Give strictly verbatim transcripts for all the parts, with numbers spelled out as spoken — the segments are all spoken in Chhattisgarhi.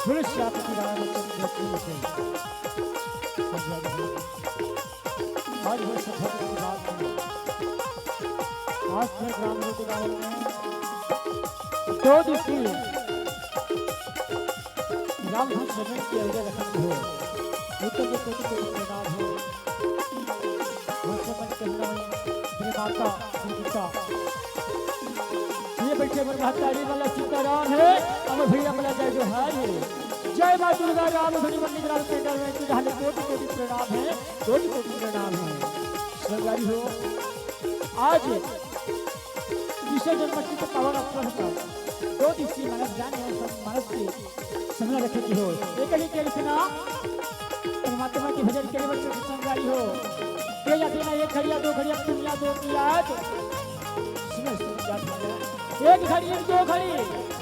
बोलो सियापति रामचंद्र की जय। आज वो सफर की बात है। आज मैं ग्राम लोग गाँव में दो दिवसीय रामधुन समेट के अवसर रखत हो। एक तो ये कोटि कोटि प्रणाम हो। भगवान के अंदर मेरे माता, मेरे पिता, ये बैठे मेरे महतारी वाला सीताराम है, अमर भैया वाला जय जोहार है। जय माँ दुर्गा राम धुनी मंडी ग्राम सेंटर में तुझे कोटि कोटि प्रणाम है, कोटि कोटि प्रणाण है। संगवारी हो, आज विश्व जन्माष्टमी के पावन अवसर पर दो दिवसीय मानस गान एवं मानस के संग्रह रखे की हो। एक ही के लिखना परमात्मा के भजन करे बर संगवारी हो। के जाते ना एक घड़िया दो घड़िया पुनिया दो की याद। सुनो, सुनो, याद आ गया। एक घड़ी, एक दो घड़ी,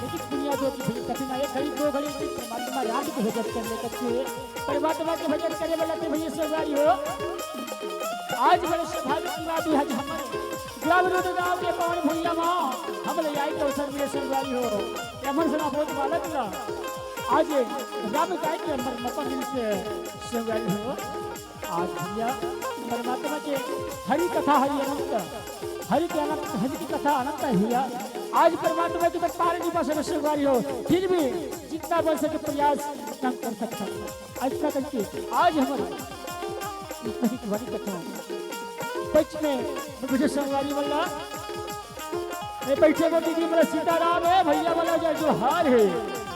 लेकिन पुनिया दो की भजन कथी ना एक घड़ी, दो घड़ी की परमात्मा राम के भजन करने करके परमात्मा के भजन करे वाला के भैया संगवारी हो। आज बड़े सौभाग्य की बात है, आज हमर ग्राम रोड गांव के पावन भुइया माँ हम ले आई तो सर मेरे संगवारी हो। एमन से ना बहुत बालक ना। आज राम गाय के हमर मपन दिल से संगवारी हो। आज भैया परमात्मा के हरि कथा हरि अनंत, हरि के अनंत, हरि की कथा अनंत है भैया। आज परमात्मा की तो पार नहीं पा सके संगवारी हो, फिर भी जितना बन सके प्रयास हम कर सकते हैं। ऐसा करके आज हमर इस तरह की बड़ी कथा पच में मुझे संगवारी वाला ए बैठे वो दीदी वाला सीताराम है, भैया वाला जय जोहार है।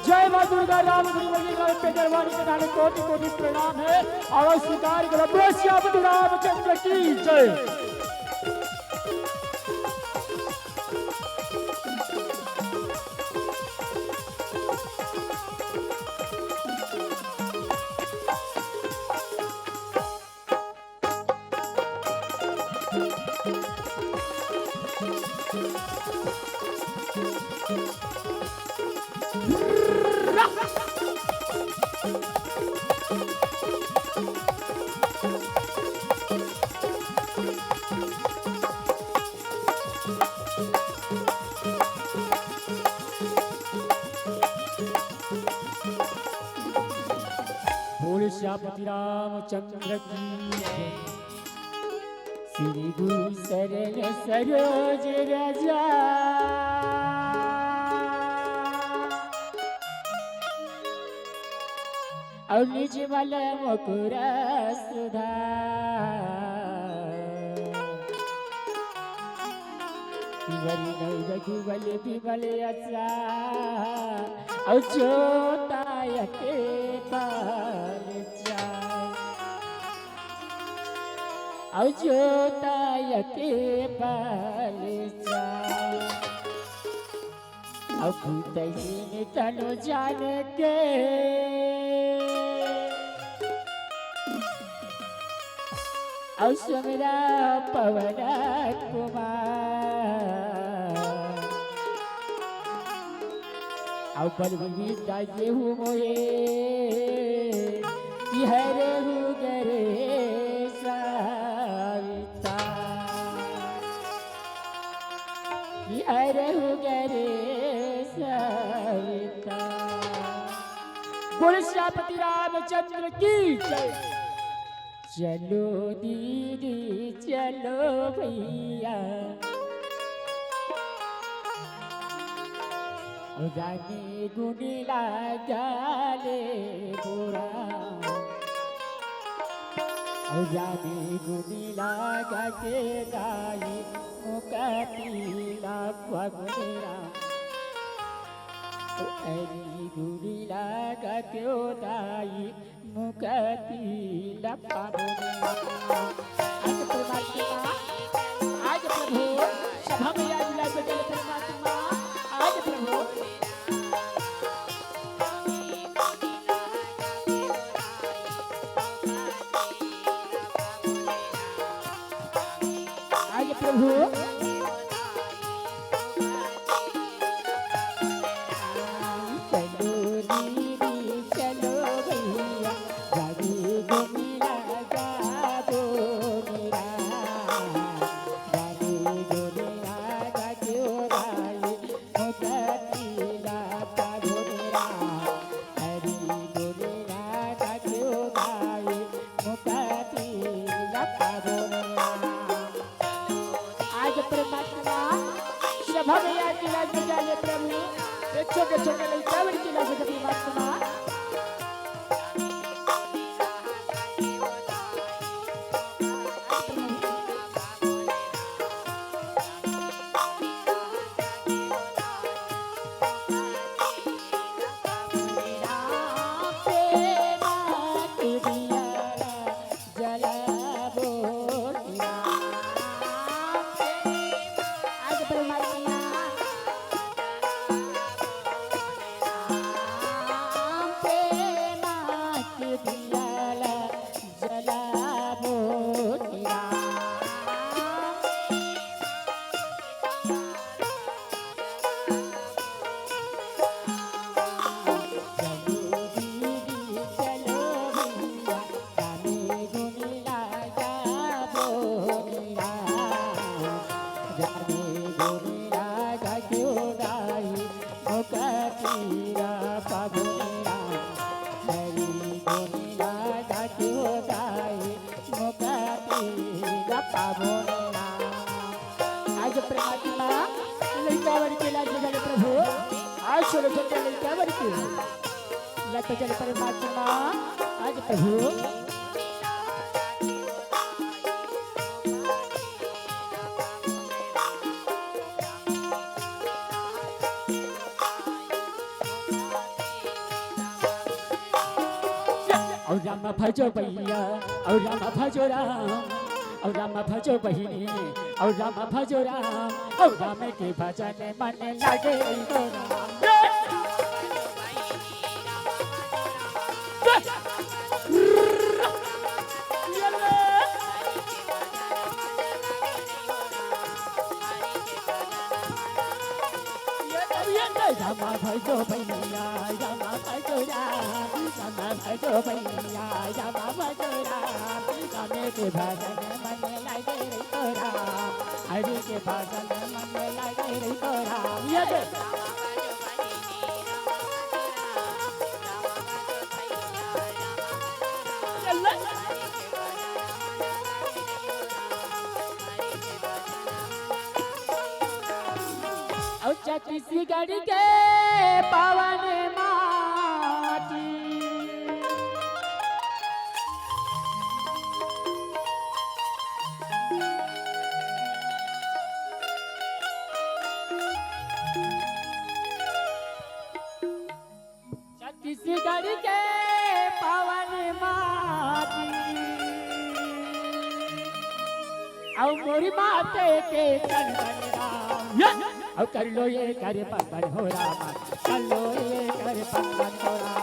जय माँ दुर्गा राम गुरु वली राम पे दरबारी के नाले कोटि कोटि प्रणाम है। और स्वीकार करो, बोलो श्याम रामचंद्र की जय। बोल सियापति रामचंद्र की जय। श्री गुरु शरण सरोज रजा। अउ निज बल मुकुर सुधार। विवरी नव रघुबल विमल यशा। अउ जोतायके बल चार। अउ जोतायके बल चार। अउ भूतहीन तनु जान के। अउ सुमिरा पवन कुमार। अउ बल विद्या देहु मोहे। कि हरहु गरे साविता। कि हरहु गरे साविता। बोल सियापति रामचंद्र की जय। चलो दीदी चलो भैया। रानी गुनी लागा ले गोरा। अउ जाने गुनी लागा के दाई, मुकती ला पगुनी राम। ओ अरी गुनी लागा के ओ दाई, मुकती ला पगुनी राम। आज परमात्मा, आज प्रभु, सभा में आज लाग गए परमात्मा, आज प्रभु। आज प्रभु। चलो दीदी, चलो भैया, गाड़ी घूमी लगा दो मेरा। गाड़ी घूमी लगा क्यों भाई? मुकतिला पागुनिया, हरि गुनिया गाजो गाई, मुकतिला पागुनिया। आज परमात्मा सभा में आज लाज बचा ले प्रभु, ये छोटे छोटे लड़का बड़ी की लाज बचा परमात्मा। जलाबो राम। चलो दीदी चलो भैया, गाने गुनी लागा बोनी राम। गाने गुनी लागा क्यों गाई, मुकतिला पाबुनी राम। हरि गुनी लागा क्यों गाई, मुकतिला पाबुनी राम। आज परमात्मा लइका बर के लाज बजा ले प्रभु, आज छोटे छोटे लइका बर के लाज बजा ले परमात्मा, आज प्रभु। और राम भजो भैया, और राम भजो राम, और राम भजो बहिनी, और राम भजो राम, और राम के भजन मन लागे तो राम। रामा भजो भैया, रामा भजो राम, रामा भजो भैया, रामा भजो राम। रामे के भजन मन लागे रे तो राम, हरि के भजन मन लागे रे तो राम। ये दे। अउ छत्तीसगढ़ के पावन माटी। छत्तीसगढ़ के पावन माटी, अउ मोरी माथे के चंदन राम। अउ कर लो ये कर बंदन हो रामा, कर लो ये कर बंदन हो रामा।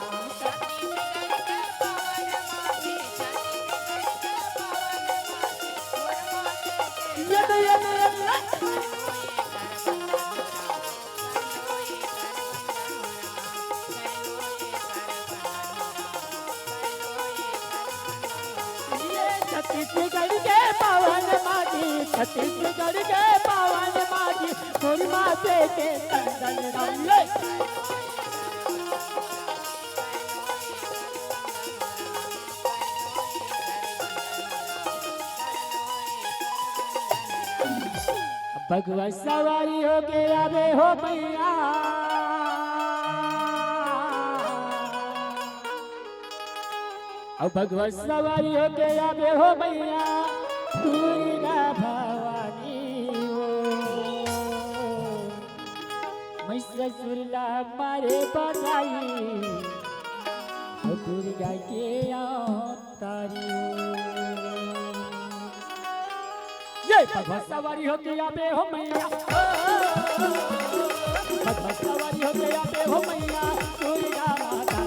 ये तो, ये तो, ये तो। ये छत्तीसगढ़ के पावन माटी, छत्तीसगढ़ के पावन माटी, मोरी माथे के चंदन राम। ये भगवा सवारी होके आवे हो मैया, अउ भगवा सवारी होके आवे हो मैया, दुर्गा भवानी हो। मैं ससुर ला मारे बधाई, अउ दुर्गा के अवतारी हो। ये भगवा सवारी होके आवे हो मैया, भगवा सवारी होके आवे हो मैया, दुर्गा माता।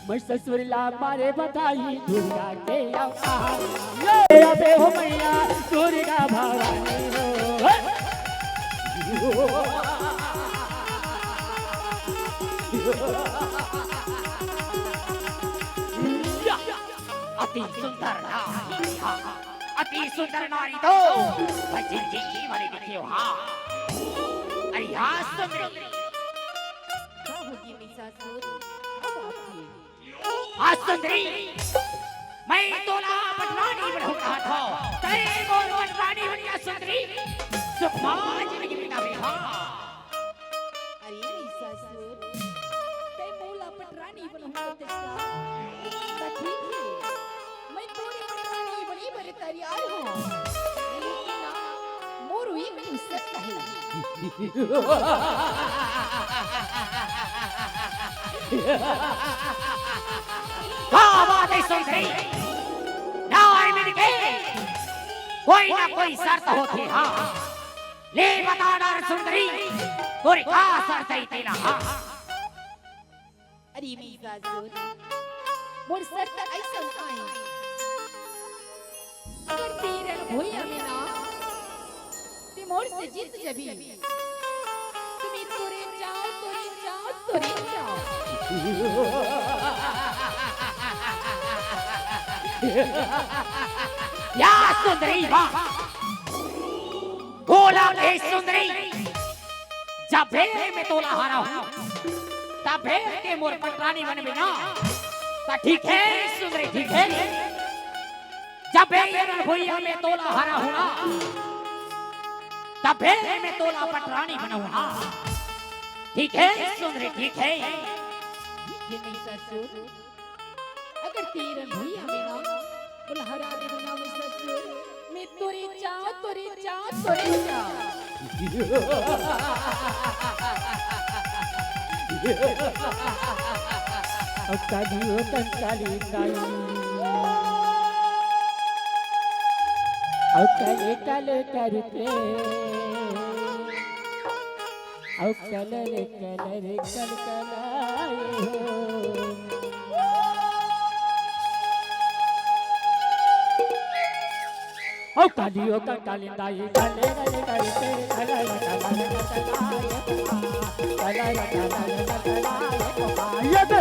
मैं ससुर ला मारे बधाई दुर्गा के अवतार। ये अबे हो मैया दुर्गा भवानी हो। अति सुंदर नारी, हाँ, अति सुंदर नारी तो मैं जिंदगी भर देखियो, हाँ। अरे हाँ सुंदरी। का होगे महिषासुर? अब आके। हाँ सुंदरी, मैं तोला पटरानी बनहूँ कहा था, तैं मोर पटरानी बनिया सुंदरी, सुखमा जिंदगी बितावे हाँ। अरे महिषासुर, तैं मोला पटरानी बनहूँ कहा था, त ठीक हे। मैं तोरे पटरानी बने बर तैयार हूँ। लेकिन ना, मोर एक ठो शर्त हे। का बात हे सुंदरी? नार मन के कोई ना कोई शर्त होथे, हाँ। ले बता नार सुंदरी, तोर का शर्त हे तेला, हाँ। अरे महिषासुर, मोर शर्त अइसन आय, अगर तैं रण भुइयाँ में ना, तैं मोर से जीत जबे, त मैं तोरे चाँव, तोरे चाँव, तोरे चाँव। या सुंदरी वाह, बोला के सुंदरी, जब भी मैं तोला हराहूँ, तब भी तैं मोर पटरानी बनबे ना। त ठीक हे सुंदरी, ठीक हे। जब भी ये रण भुइयाँ में तोला हराहूँ ना, तब भी मैं तोला पटरानी बनहूँ ना। ठीक हे सुंदरी, ठीक हे। ठीक हे महिषासुर। अगर तैं रण भुइयाँ में ना, मोला हरा देबे ना महिषासुर, मैं तोरे चाँव, तोरे चाँव, तोरे चाँव। अउ काली ओ कंकाली दाई, अउ काले काले करके, अउ कलर कलर कलकलाए हो। ओ काली ओ कंकाली दाई, काले काले करके, कलर कलर कलकलाए हो, कलर कलर कलकलाए हो। ये दे।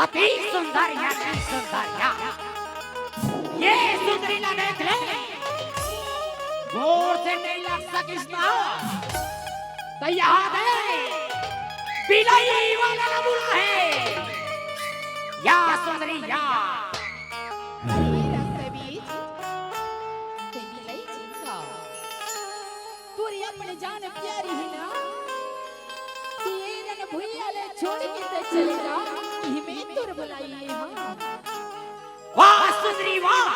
अति सुंदर या, अति सुंदर या। ये सुंदरी ला देख ले, मोर से नहीं लड़ सकिस ना। त यहाँ दे, बिलाई वाला ना बुला हे। या सुंदरी या। अरे रक्त बीज, ते बिलाई चिंका। तोर ये अपने जान प्यारी हे ना, कि ये रन भुइया ले छोड़ के ते चले जा, इही में तोर भलाई हे, हाँ। वाह सुंदरी वाह,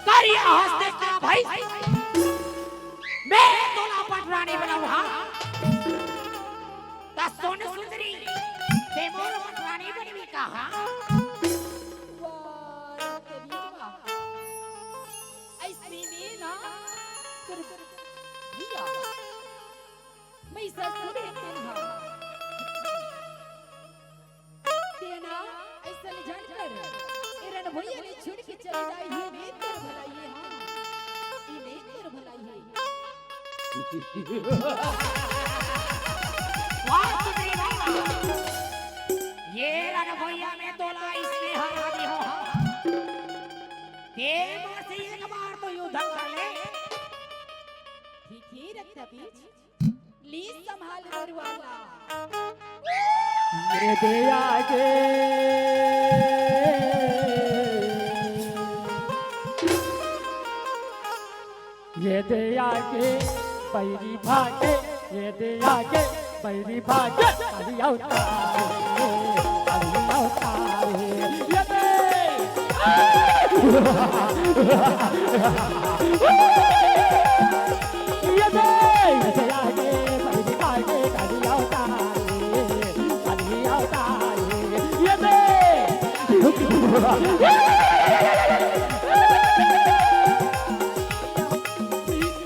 करिया हंसते का भाई, मैं तोला पटरानी बनाऊं, हाँ। त सुन सुंदरी, ते मोर पटरानी बनबे का, हाँ। वाह, तेरी वाह। अइसने में ना, तेरे भैया, मैं ससुर हे तेन हा। तेन हा, अइसन जानकर, ए रणभैया ले छुड़ के चले जाए, ये नहीं तेरे भलाई हे, हाँ। ये नहीं तेरे भलाई हे। वाह, सुंदरी वाह। ये रणभैया में तोला अइसने हरा दिहों, हाँ। ते मोर से एक बार तो युद्ध कर ले। ठीक हे रक्त बीज, ली संभाल बरवाला। ये दे आगे, ये दे आगे, बैरी भागे, ये दे आगे, बैरी भागे, अरे अवतार, अरे अवतार, ये दे। ये दे, ये दे आगे, बड़ी आगे, बड़ी अवतारी, बड़ी अवतारी। ये दे।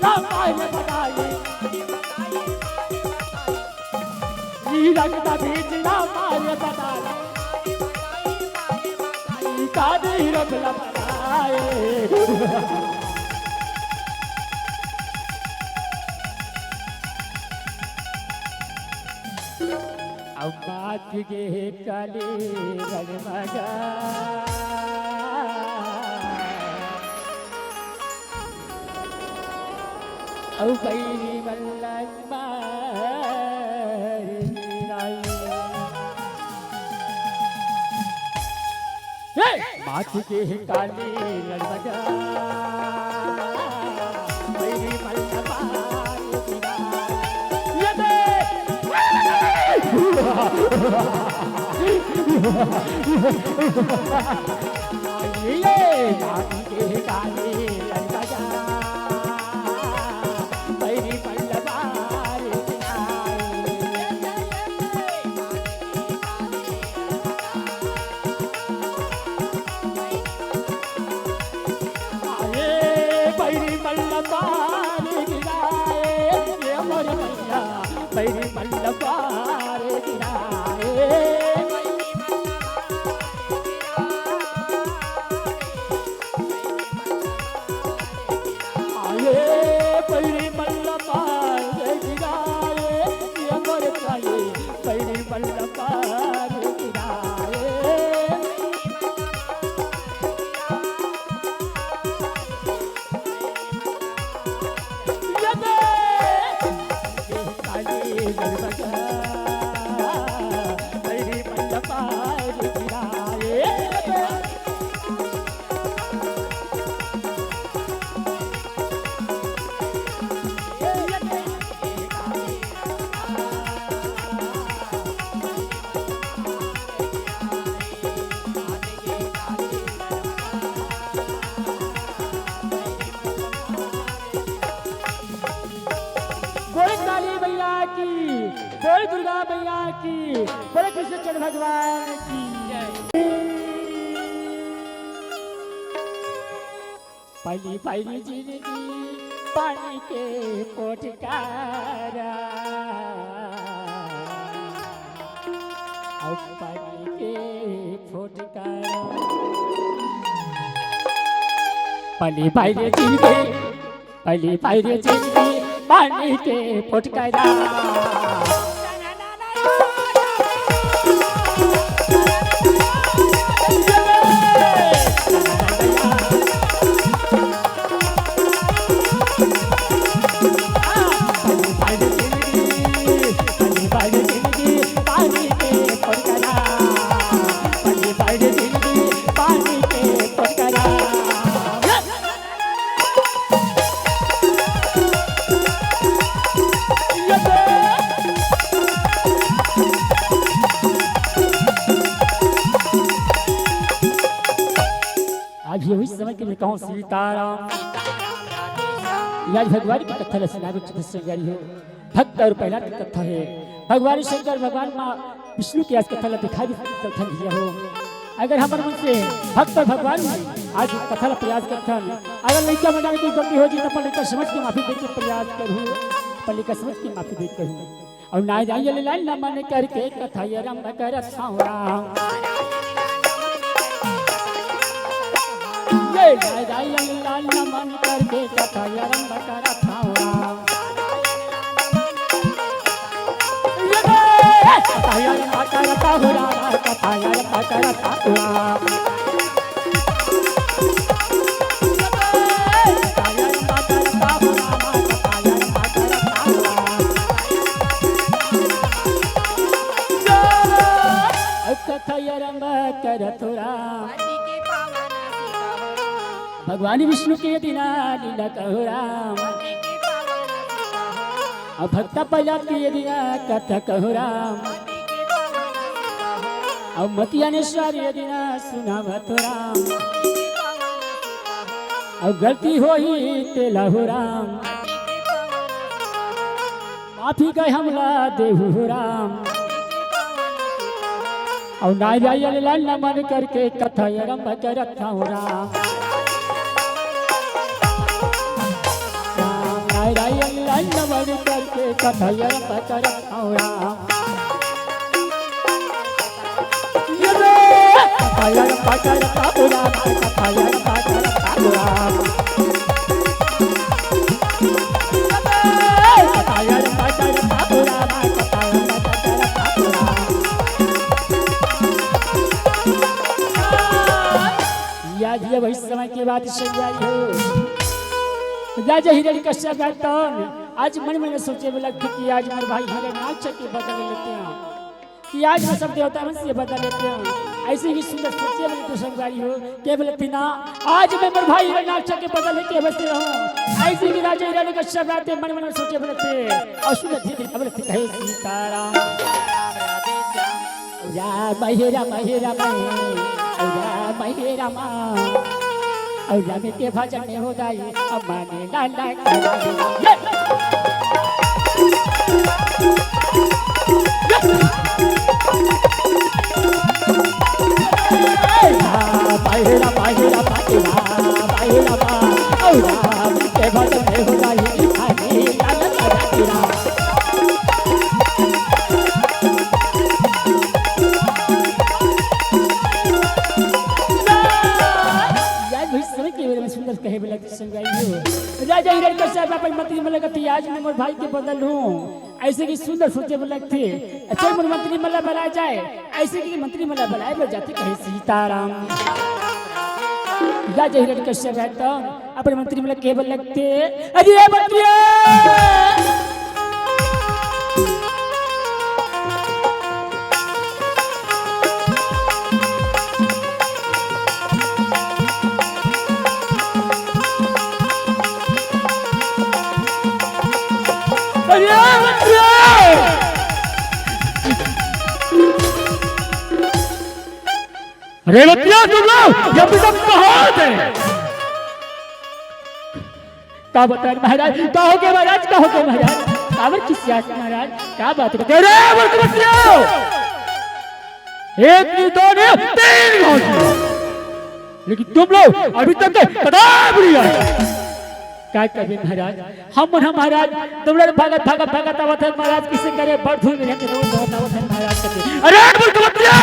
रामायण बताइए। ई रंग दा बीच ना मारे बताए। ई कादी रंग ला बताए। अब बात गे काली रंग मगा। अउ बैरी मल्ला मार गिराई। हे! माथ के काली लड़बजा, बैरी मल्ला मार गिराई। ये दे! ये माथ के काली लड़बजा। बैरी मल्ला मार गिराई। आए बैरी मल्ला मार गिराए, ये मोर मैया, बैरी मल्ला मार गिराए। बोल दुर्गा मैया की, बोल कृष्णचंद्र भगवान की। पहली पहली जिंदगी पानी के पोटकारा, अब पानी के पोटकारा। पहली पहली जिंदगी, पहली पहली जिंदगी पानी के पोटकारा। आज ये वही समय के लिए कहूँ सीताराम। ये आज भगवान की कथा ला सुनावे चित्त संगारी हो। भक्त और प्रहलाद की कथा है। भगवान शंकर भगवान माँ विष्णु की आज कथा ला दिखाई भी चलथन भैया हो। अगर हमर मन से भक्त और भगवान में आज कथा ला प्रयास करथन, अगर लइका मन में कोई गलती हो जी तो अपन लइका समझ के माफी दे के प्रयास करहु, अपन लइका समझ के माफी दे के करहु। अउ नारायण लाल नमन करके कथा आरंभ करत हौं राम। ये नारायण लाल नमन करके कथा आरंभ करत हौं राम। ये कथा आरंभ करत हौं राम, कथा आरंभ करत हौं राम। कथा आरंभ करत हौं राम। भगवान विष्णु के दिना लीला कहूं राम। अउ भक्ता प्रहलाद के ये दिना कथा कहूं राम। अउ मतिया ने सारी ये दिना सुनावत हौं राम। अउ गलती होही तेला हो राम। माफी कहे हमला देहू हो राम। अउ नारायण लाल नमन करके कथा आरंभ करत हौं राम। राम नारायण लाल नमन करके कथा आरंभ करत हौं राम। ये रे! कथा आरंभ करत हौं राम, कथा आरंभ करत हौं राम। या दिया वही समय के बात संगारी हो। राजा हिरण्यकश्यप कहथन, आज मन में सोचे में लगथे कि आज मोर भाई हिरण्याक्ष के बदला लेते हैं। कि आज मैं सब देवता मन से बदला लेते हैं। ऐसे ही सुंदर सोचे में तो संगारी हो, केवल तिना, आज मैं मोर भाई हिरण्याक्ष के बदला लेके बसे रहूं। ऐसे ही राजा हिरण्यकश्यप रहते मन मन सोचे बलते, अउ सुंदर धीरे धीरे बलते कहे सीताराम। राम हे राम हे राम हे, राम हे राम। अउ राम के भजन में हो जाई, अब माने लाला के राम। ये! राम हे राम हे राम हे राम हे राम। अउ राम के भजन में हो जाई, अब माने लाला के राम। यार भाई, समय के बारे में सुंदर कहे वाला संगाई हो। राजा हिरण्यकश्यप अपन मंत्री मन ला कथे, आज मैं मोर भाई के बदला लूं। ऐसे कि सुंदर सोचे में लगथे। अच्छा, मोर मंत्री मन ला बलाए जाए। ऐसे कि मंत्री मन ला बलाए बर जाथे, कहे सीताराम। राजा हिरण्यकश्यप हे त अपन मंत्री मन ला कहे बर लगथे, अरे मंत्रियों! अरे मंत्रियों! अरे बतिया सुन लो, ये अभी तक कहाँ थे? का बताएं महाराज, का हो गया महाराज, का हो गया महाराज? काबर खिसियात महाराज? का बात हे? अरे मूर्ख मंत्रियों, एक नहीं, दो नहीं, तीन घाव दिया, लेकिन तुम लोग अभी तक के कदम नहीं आए। का करबे महाराज, हम मन ह महाराज दौड़त भागत भागत भागत आवत हन महाराज, किसे करे बड़ धूल में रहते दौड़त दौड़त आवत हन महाराज करके। अरे मूर्ख मंत्रियों,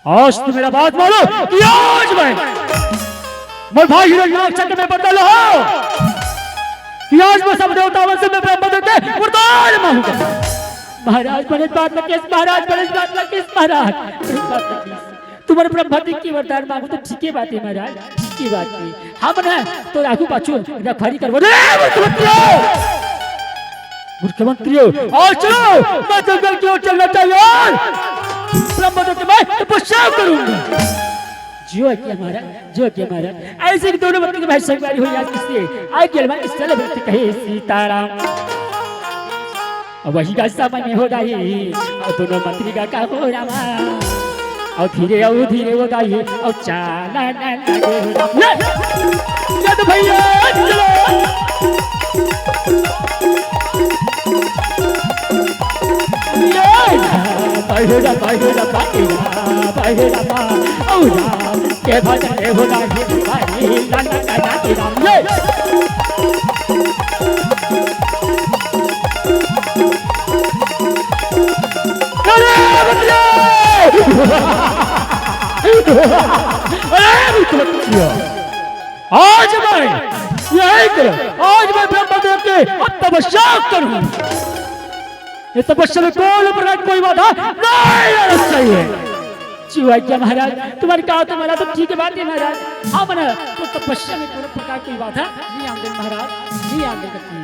आज तो मेरा बात मानो कि आज मैं, मैं भाई हिरण्यकश्यप में बदल हो कि आज मैं सब देवताओं से मैं ब्रह्मदेव के वरदान मांगूंगा। महाराज बड़े बात लगे महाराज, बड़े बात लगे महाराज, बड़े बात लगे। तुम्हारे ब्रह्मदेव के वरदान मांगो तो ठीक है बात है महाराज, ठीक है बात है। हम ना तो राखू पाछू रखवारी करबो। अरे मूर्ख मंत्रियों, मूर्ख मंत्रियों, आओ चलो, मैं जंगल की ओर चलना चाहिए। ब्रह्मदेव की मैं तपस्या करूंगा। जो आज्ञा महाराज, जो आज्ञा महाराज। ऐसे कि दोनों मंत्री के भाई संगवारी हो आज किससे? आज्ञा मांग के चले बलते कहे सीताराम। अब वही का समय में हो जाए, और दोनों मंत्री का का हो रामा। और धीरे, और धीरे हो जाए, और चाला ना लगे हो राम। ले, ले तो भैया, चलो। ये, बाहेरा, बाहेरा, बाहेरा, बाहेरा, बा-, औ राम, के भजन हो राम, हरि राम, राम, राम, राम, ये। अरे बच्चा! अरे बच्चा! आज मैं यही करूं, आज मैं ब्रह्मदेव के अब तपस्या करूं। ये तपस्या में कोई प्रकार कोई बाधा नहीं आना चाहिए। जो आज्ञा महाराज, तुम्हारी कहा तो मेरा तो ठीक है बात है महाराज। हाँ मना, तो तपस्या में कोई प्रकार कोई बाधा नहीं आने देंगे महाराज, नहीं आने देंगे।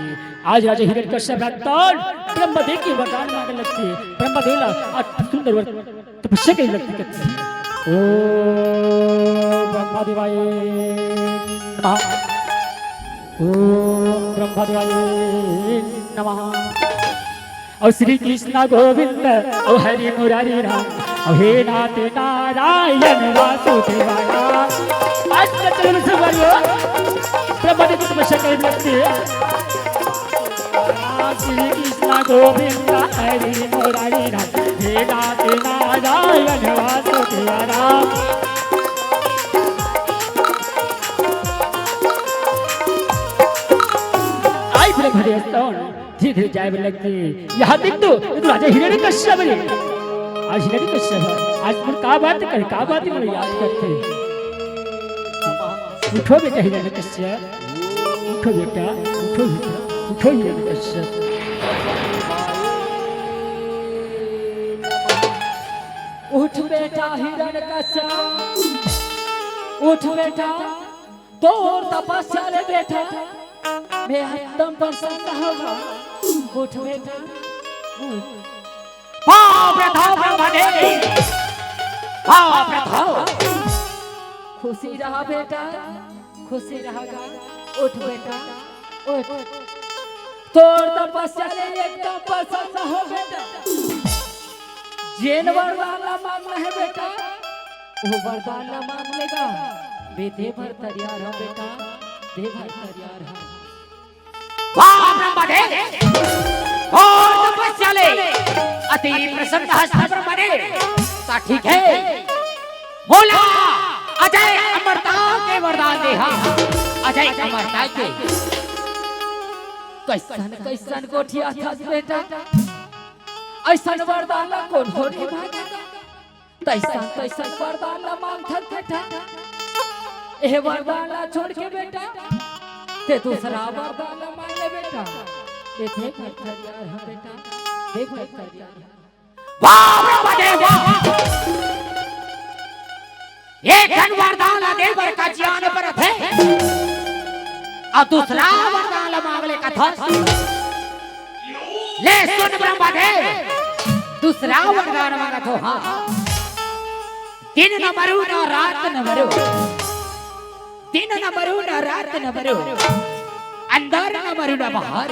आज राजा हिरण्यकश्यप राजकुमार ब्रह्मदेव के वरदान मांगने लगते हैं। ब्रह्मदेव ला अति सुंदर वर तपस्या के लगती करती है। ओम ब्रह्मदेवाय नमः। ओम ब्रह्मदेवाय नमः। और श्री कृष्ण गोविंद और हरि मुरारी राम और हे नाथ नारायण वासुदेवाय। आज के चरण से बोलो, ब्रह्मा जी की तपस्या करने लगती है। श्री कृष्ण गोविंद हरि मुरारी राम, हे नाथ नारायण वासुदेवाय। आई ब्रह्मदेव धीरे धीरे जाए बर लगथे। यहाँ देख तो, ये तो राजा हिरण्यकश्यप रे। आज हिरण्यकश्यप हे। आज मन का बात करे, का बात मन याद करथे। उठो बेटा हिरण्यकश्यप, उठो बेटा, उठो बेटा, उठो हिरण्यकश्यप। उठ बेटा हिरण्यकश्यप, उठ बेटा। तोर तपस्या ले बेटा, मैं एकदम प्रसन्न होगा। उठ बेटा, उठ। पाँव पे धाव ब्रह्मदेव, पाँव पे धाव। खुशी रहा बेटा, खुशी रहा। उठ बेटा, उठ। तोर तपस्या ले एकदम प्रसन्न हो बेटा। जेन वरदान ला मांगना हे बेटा, वो वरदान ला मांग लेगा। मैं दे बर तैयार हूँ बेटा, दे बर तैयार हूँ। वाह ब्रह्मदेव, घोर तपस्या ले अति प्रसन्न हस्त ब्रह्मदेव। ता ठीक हे, मोला अजय अमरता के वरदान दे हा, अजय अमरता के। कैसन कैसन गोठियाथस बेटा, अइसन वरदान ला कोन कोन नइ मांगे। तइसन तइसन वरदान ला मांगथस बेटा, एह वरदान ला छोड़ के बेटा, ते दूसरा वरदान ला मांग ले बेटा। ए देख भक्तरिया रहा बेटा, देख भक्तरिया रहा। वाह, वाह, वाह, वाह। एक ठन वरदान ला दे बर का जियान परत हे, अउ दूसरा वरदान ला मांग ले कथस। ले सुन ब्रह्मदेव, दूसरा वरदान मांगत हों, हाँ। दिन न मरूं न रात न मरूं, दिन न मरूं न रात न मरूं, अंदर न मरूं न बाहर,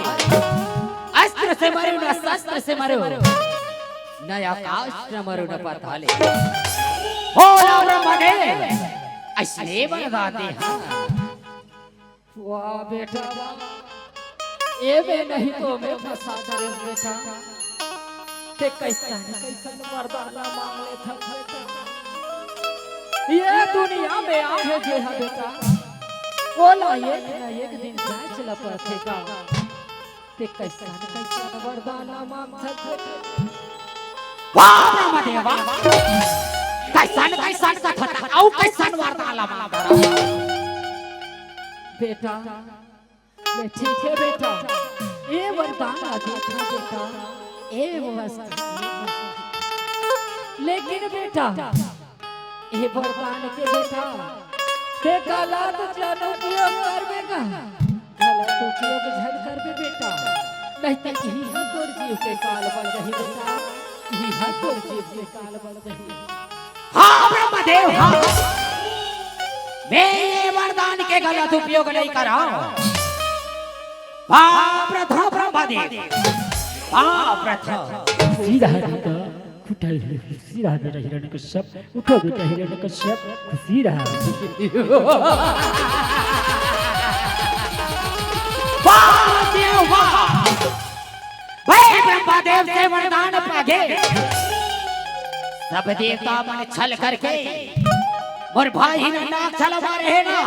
अस्त्र से मरूं न शस्त्र से मरूं, न आकाश न मरूं न पाताले। भोला ब्रह्मदेव, अइसने वरदान दे हा। वाह बेटा वाह। ए बे, नहीं तो मैं फंसा करे बेटा। ते कैसन, कैसन वरदान ला मांग लेथस बेटा। ये दुनिया में आहे जे हा बेटा, ओला एक न एक दिन जांच ला पड़थे का। ते कैसन, कैसन वरदान ला मांगथस बेटा। वाह, ब्रह्मदेवा। कैसन, कैसन कथन, अउ कैसन वरदान ला मांगथस। बेटा, ले ठीक हे बेटा, ए वरदान ला देखा बेटा, ए वस्त्र। लेकिन बेटा, ए वरदान के बेटा, ते गलत जन उपयोग करबे गा, गलत उपयोग झन करबे बेटा, नहीं ते इही ह तोर जीव के काल बन जाही बेटा, इही ह तोर जीव के काल बन जाही। हाँ ब्रह्मदेव, हाँ। मैं ये वरदान के गलत उपयोग नहीं करा। बाप रथ ब्रह्मदेव, बाप रथ। खुशी रहा बेटा, खुटा रहा, खुशी रहा बेटा हिरण्यकश्यप, उठो बेटा हिरण्यकश्यप, खुशी रहा। वाह देव वाह। भाई ब्रह्मदेव से वरदान पागे, सब देवता मन छल करके मोर भाई हिरण्याक्ष ला मारे हे ना,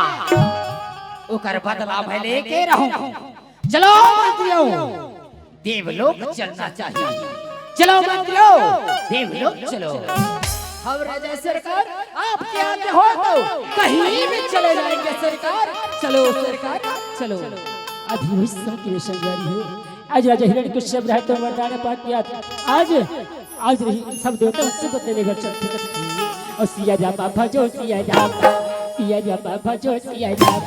ओकर बदला मैं लेके रहूं। चलो मंत्रियों, देवलोक चलना चाहिए। चलो मंत्रियों, देवलोक चलो। हम राजा सरकार, आपके आगे हो तो कहीं भी चले जाएंगे सरकार। चलो सरकार, चलो। अभी वही समय की संगवारी हो। आज राजा हिरण्यकश्यप रहे तो वरदान पाके आज, आज, आज रही सब देवता उससे बदले लेकर चलते। और सिया राम बाबा जो सिया राम, सिया राम बाबा जो सिया राम,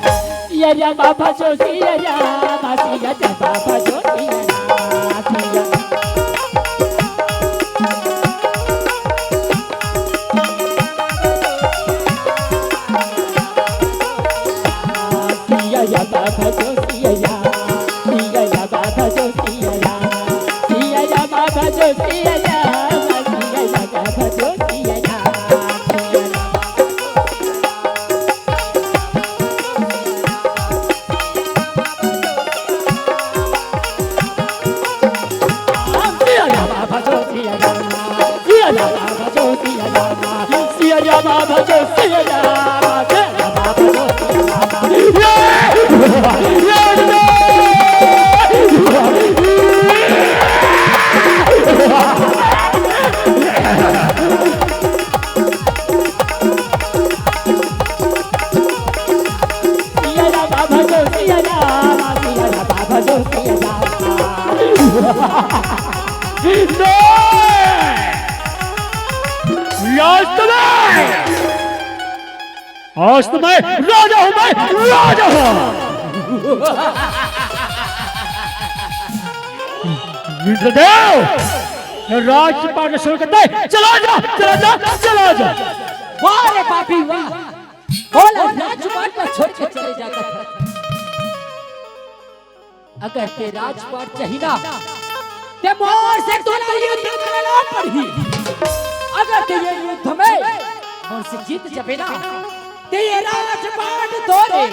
सिया राम बाबा जो सिया राम, सिया राम बाबा जो सिया राम, सिया सिया या बाबा जो सिया या, सिया या बाबा जो सिया या, सिया या बाबा जो सिया या, सिया या बाबा जो सिया या। सिया या बाबा जो सिया या, सिया या बाबा जो सिया या। सिया राम भजो सिया राम, सिया राम भजो सिया राम। ये, ये, ये, सिया राम भजो सिया राम, सिया राम भजो सिया राम। No! आज तो मैं, आज तो मैं राजा हूँ, मैं राजा हूँ। इंद्रदेव, राजपाट छोड़ के चला जा, चला जा, चला जा। वाह रे पापी वाह, बोला राजपाट छोड़ के चले जाता था। अगर ते राजपाट चाही ना, ते मोर से तोला युद्ध करना पड़ही। अगर ते ये युद्ध में मोर से जीत जाबे ना, ते ये राजपाट तोरे।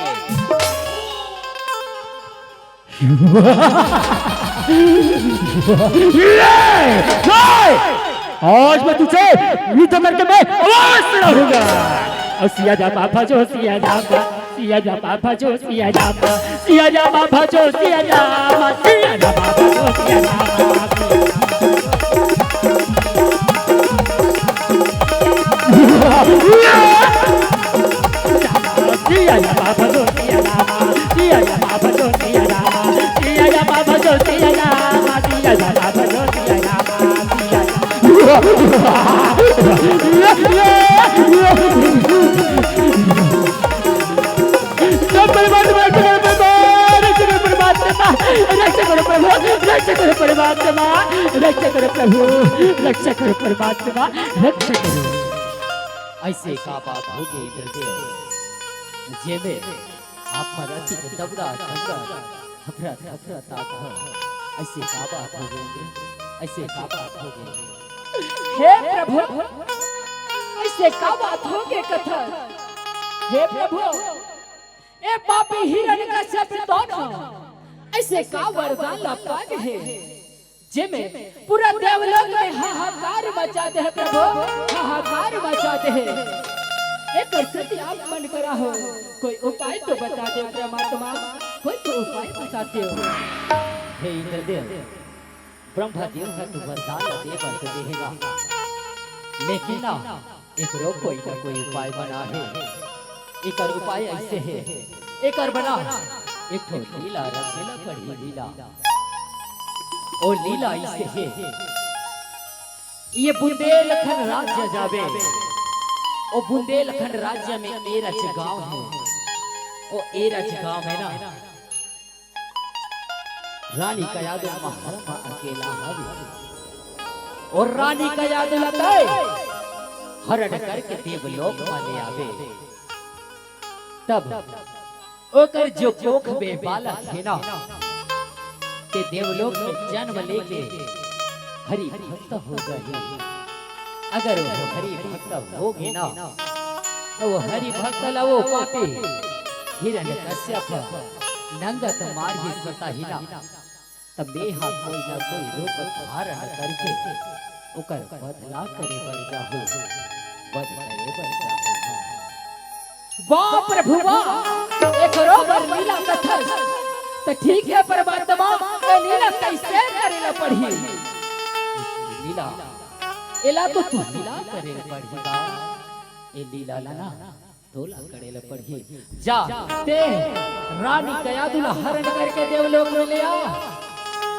आज मैं तुझे युद्ध करके मैं अवश्य रहूंगा। और सिया जा बाबा जो सिया जा। सिया राम भजो सिया राम, सिया राम भजो सिया राम, सिया राम भजो सिया राम। सिया राम भजो सिया राम, सिया राम भजो सिया राम, सिया राम भजो सिया राम, सिया राम भजो सिया राम। रक्षा करो प्रभु, रक्षा करो परमात्मा, रक्षा करो प्रभु, रक्षा करो परमात्मा, रक्षा करो। ऐसे का बात हो गई इंद्रदेव, जेमे आप मन अति दबड़ा दबड़ा हफरत हफरत आत हो। ऐसे का बात हो गई? ऐसे का बात हो गई? हे प्रभु, ऐसे का बात हो गई कथा? हे प्रभु, ए पापी हिरण्यकश्यप तो न अइसे का वरदान ला पा गे हे, जेमे पूरा देवलोक में हाहाकार मचा दे हे प्रभु, हाहाकार मचा दे हे। एकर सेती आप मन करा हो, कोई उपाय तो बता दे परमात्मा, कोई तो उपाय बता दे। हे इंद्रदेव, ब्रह्मा देव ह तो वरदान ला दे बर तो दे हे गा, लेकिन ना, एकरो कोई ना कोई उपाय बना हे। एकर उपाय अइसे हे, एकर बना एक ठो लीला रचे ला पड़ही, लीला। ओ लीला अइसे हे, ये बुंदेलखंड राज्य जाबे, ओ बुंदेलखंड राज्य में एरच गांव हे, ओ एरच गांव में ना रानी कयादू महल म अकेला हवे। अउ रानी कयादू ला तय हरण करके देवलोक म ले आबे। तब ओकर जो कोख में बालक हे ना, ते देवलोक में जन्म लेके हरि भक्त हो जाही। अगर वो हरि भक्त हो गे ना, त वो हरि भक्त ला वो पापी हिरण्यकश्यप नंगत मारही, सताही ना, त मेंहा कोई ना कोई रूप धारण करके ओकर बदला करे बर जाहूं, वध करे बर जाहूं। वाह प्रभु वाह, एकरो बर लीला कथस। त ठीक हे परमात्मा, ए लीला कइसे करे ला पड़ही? लीला, एला तो तू लीला करे ला पड़ही गा। ए लीला ला ना तोला करे ला पड़ही। जा, ते रानी कयादू ला हरण करके देवलोक में ले आ।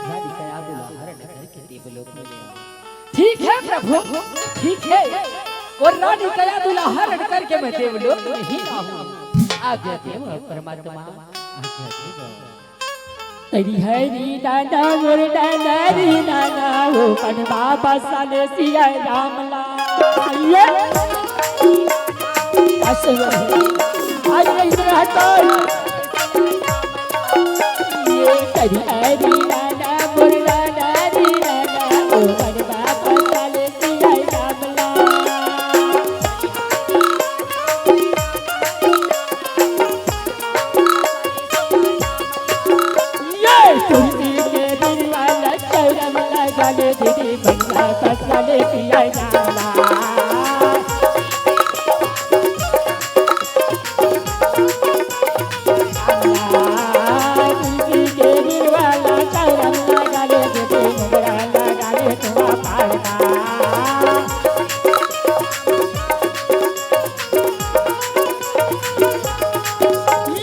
रानी कयादू ला हरण करके देवलोक में ले आ। ठीक हे प्रभु, ठीक हे। अउ रानी कयादू ला हरण करके मैं देवलोक में ही आऊं। आज्ञा देव परमात्मा, आज्ञा देव। तरी हरी नाना मोर नाना री नाना, ओ मन बाबा साले सिया राम ला। ये। अरे इधर हटो। ये तरी हरी नाना मोर नाना री नाना, ओ मन बाबा साले सिया राम ला। ये तुलसी के बिरवा ला चौरम लगा ले दीदी, बंगला फसला ले पिया जाला। तुलसी के बिरवा ला चौरम लगा ले दीदी, मुगरा लगा ले तुआ पारना।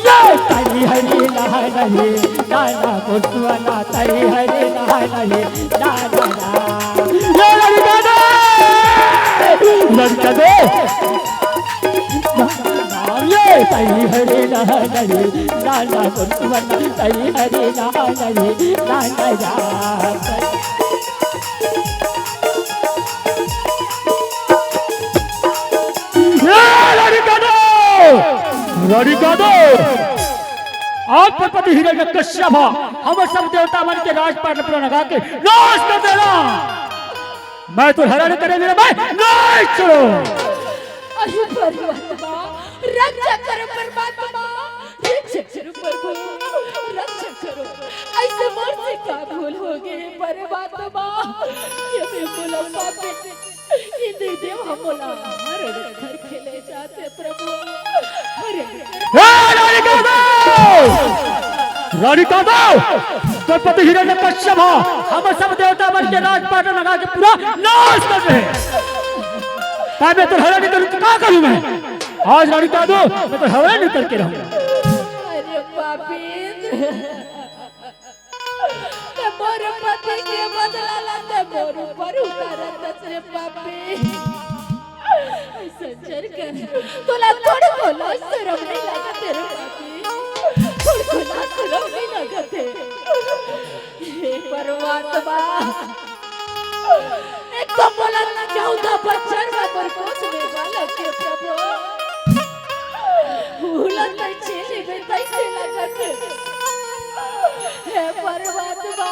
ये तरी हरी नहा नहीं, नाना गोसुआना तरी हरी नहा नहीं, नाना ना। ये लड़का दे, लड़का दे। ये तरी हरी नहा नहीं, नाना गोसुआना तरी हरी नहा नहीं, नाना ना। ए, रानी कादो! रानी कादो! आज प्रजापति हिरण्यकश्यप हमर सब देवता मन के राजपाट पूरा लगा के नाश कर देना। मैं तो हरण करे मेरा भाई नाश करो। अरे परमात्मा, रक्षा करो परमात्मा। रक्षा करो प्रभु, रक्षा करो। अइसे मोर से का भूल हो गे परमात्मा? ये बिल्कुल अम्मा के इंद्र देव हम मोला हरण करके ले जाथे प्रभु। हरण। हे रानी कादो! रानी कादो! तोर पति हिरण्यकश्यप ह, हमर सब देवता मन के राजपाट लगा के पूरा नाश कर दे। तब मैं तोर हरण नहीं करूं तो का करूं मैं? आज रानी कादो, मैं तोर हरण नहीं करके रहूं। अरे पापी, ते मोर पति के बदला ला ते मोर ऊपर उतारत हस रे पापी। अइसन झन कर, तोला थोड़को लाज शरम नहीं लागत हे रे पापी? थोड़को लाज शरम नहीं लागत हे? हे परमात्मा, एक तो मोला चौदह बछर म मोर कोख में बालक हे प्रभु। भूलत नहीं छीली में तैसे लगत हे। हे परमात्मा।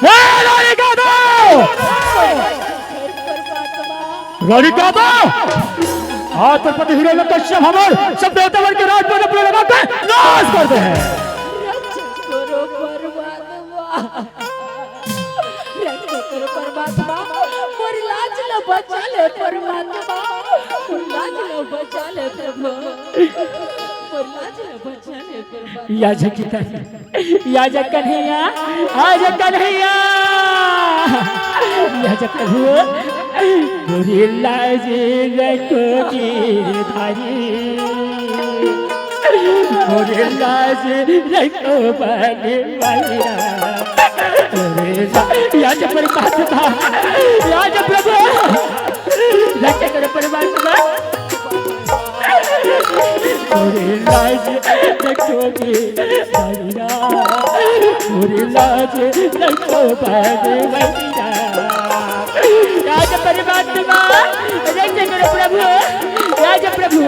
हे रानी कादो! परमात्मा। रानी कादो! आज प्रजापति हिरण्यकश्यप हमर सब देवता मन के राजपाट पूरा लगा के नाश कर दे हे। रक्षा करो परमात्मा। परमात्मा, मोर लाज ल बचा ले परमात्मा, मोर लाज ल बचा ले प्रभु, मोर लाज ल बचा ले परमात्मा। याजक कन्हैया, याजक कन्हैया, याजक प्रभु, मोर लाज रखो गिरधारी। मोरे लाज रखो बने वाला। मोरे ला-, याजक परमात्मा, याजक प्रभु, रक्षा करो परमात्मा। मोरे लाज रखो गिरधारी। मोरे लाज रखो बने वाला। याजक परमात्मा, रक्षा करो प्रभु, याजक प्रभु।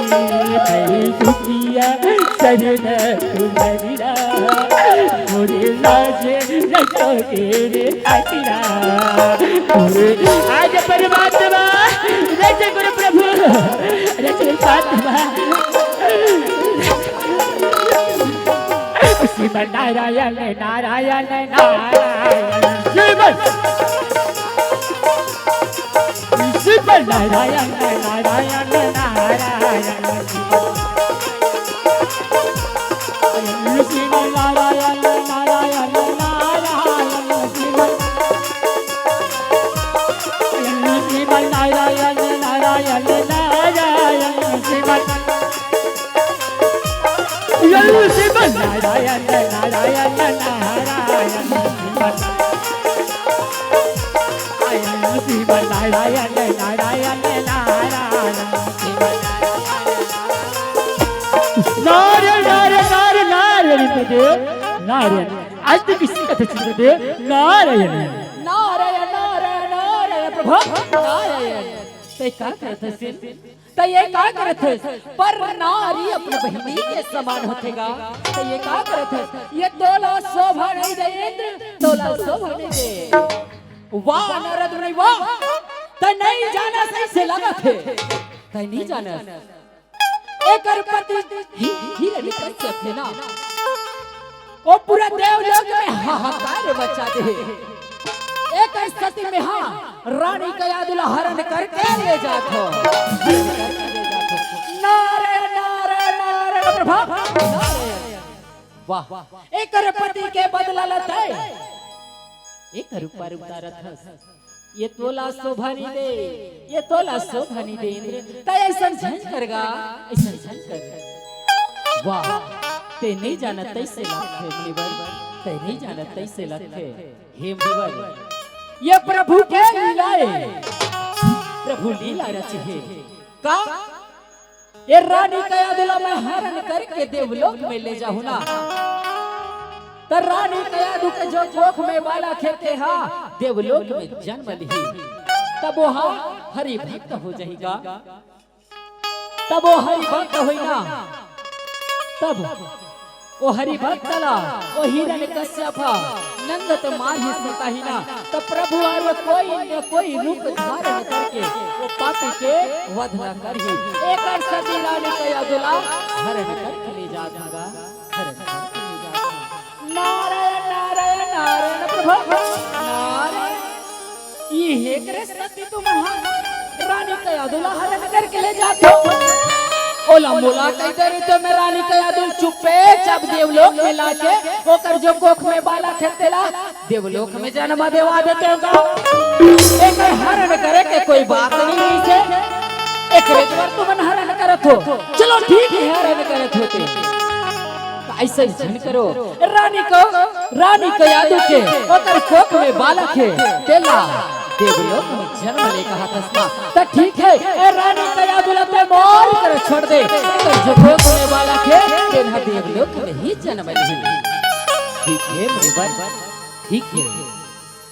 ए भाई दुखिया शरण तुम्हारी रा, मोरे लाज रखो तेरे आसरा। मोरे आज परमात्मा, रच गुरु प्रभु, रच गुरु परमात्मा। श्रीमन नारायण, नारायण, नारायण। श्रीमन श्रीमन नारायण, नारायण, नारायण। श्रीमन नारायण, नारायण, नारायण। श्रीमन, श्रीमन नारायण, नारायण, नारायण। श्रीमन श्रीमन नारायण, नारायण, नारायण। श्रीमन नारायण, नारायण, नारायण। श्रीमन नारायण, नारायण, नारायण। नारायण, नारायण, नारायण, नारायण, नारायण। आज तो किसी का तो चिन्ह दे, नारायण। नारायण, नारायण, नारायण, प्रभु, नारायण। ते का करत हस? त ये का करत हस? पर नारी अपन बहिनी के समान होथे गा। त ये का करत हस? ये तोला शोभा नहीं दे इंद्र, तोला शोभा नहीं दे। वाह नारद मुनि वाह, त नहीं जानस अइसे लगत हे, त नहीं जानस। एकर पति ही-, हिरण्यकश्यप हे ना, ओ पूरा देवलोक में हाहाकार मचा दे। एकर सती में हाँ, रानी कयाधु ला हरण करके ले जात हो। नारायण, नारायण, नारायण प्रभु, नारायण। वाह, एकर पति के बदला लते एकर ऊपर उतारत हस। ये तोला शोभा नहीं दे, ये तोला शोभा नहीं दे इंद्र। तैं अइसन झन कर गा, अइसन झन कर। वाह, तैं नहीं जानत तइसे लगथे मुनिवर, तैं नहीं जानत तइसे लगथे। हे मुनिवर, ये प्रभु के लीला हे, प्रभु लीला रचे हे। का ये रानी कयाधु ला मैं हरण करके देवलोक में ले जाहूं ना, त रानी कयाधु के जो कोख में बालक हे तेहा देवलोक में जन्म लिही, तब वो हा हरि भक्त हो जाही गा। तब वो हरि भक्त होही ना, तब ओ हरि भक्त ला, ओ हिरण्यकश्यप ह नंगत मारही सताही ना, त प्रभु हर कोई न कोई रूप धारण करके ओ पापी के वध न करही। एकर सती रानी कयाधु ला हरण करके ले जात हगा, हरण करके ले जात हगा। नारायण, नारायण, नारायण प्रभु, नारायण। ये करे सती तुमन हा रानी कयाधु ला हरण करके ले जात हो। ओला मोला कहि दे रहिते मैं रानी कयाधु ला चुप्पे चाप देवलोक में लाके ओकर जो कोख में बालक हे तेला देवलोक में जन्म देवा देतेंव गा। एकर हरण करे के कोई बात नहीं रहिसे। एकरे बर तुमन हरण करत हो। चलो ठीक हे, हरण करत हो ते। अइसे झन करो। रानी को, रानी कयाधु के ओकर कोख में बालक हे, तेला देवलोक में जन्म ले कहत हस ना। त ठीक हे, ए रानी कयाधु ला ते मोर कर छोड़ दे। एकर जो कोख में बालक हे, तेला देवलोक में ही जन्म ले। ठीक हे मुनिवर, ठीक हे।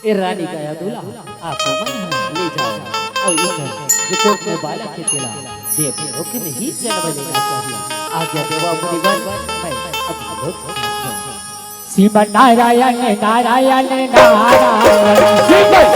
ए रानी कयाधु ला आप मन ले जाव। अउ एकर जे कोख में बालक हे तेला देवलोक में ही जन्म लेना चाहिए। आज्ञा देवा मुनिवर, मैं अब लोक श्रीमन नारायण, नारायण, नारायण। श्रीमन